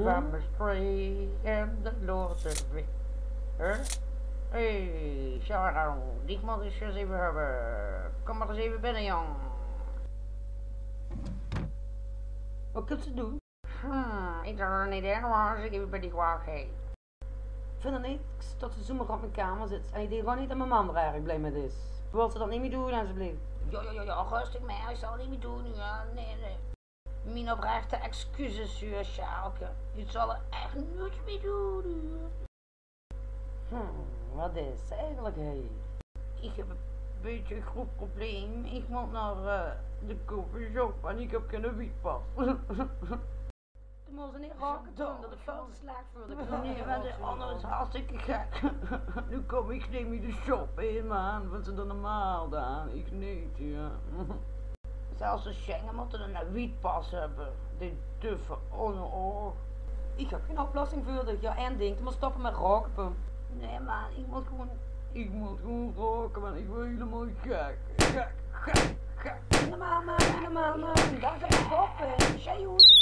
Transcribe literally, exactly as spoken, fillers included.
Van Mestreech en de Loorderweg. Hè? Hé, Sharon, dich mót ich ins effe höbbe. Kóm mer ins effe binne, jóng. Waat kóns se doon? Hm, ich zou 't neet erg vinje es ich effe bie dich wach, hè. Vinjs se neet tot se zoemer op mien kamer zits? En ich dink gewoon neet tot mien mam d'r erg blie mit is. Wils se dat neet mie doon, esjeblief? Jao, jao, jao, jao, rustig mer, ich zal 't neet mie doon, jao, nae, nae. Mien oprechte excuses, huur, Sjaalke. Ich zal 't ech noets mie doon, huur. Hm, wat is eigelik, hè? Ich höb e bietje e groet probleem. Ich mót nao, eh, de coffeeshop en ich höb geine wietpas. Doe mós neet roke, Tom, dat is väöl te slech veur de gezóndheid. Nae, want de anger is hartstikke gek. Noe kóm ich neet mie de shop in, man. Wat is d'r normaal dan? Ich neet, jao. Zelfs de sjenge mótte 'ne wietpas höbbe. Die duffe, oh, oh. Ich höb gein oplossing veur dich. Jao, ein dink, doe mós stoppe mit roke, Pum. Nae, man, ich mót gewoon, ich mót gewoon roke, man. Ich weur hielemaol gek. Gek, gek, gek. Doe normaal, man, doe normaal, man. Dao zit de kop in. Sjei oet.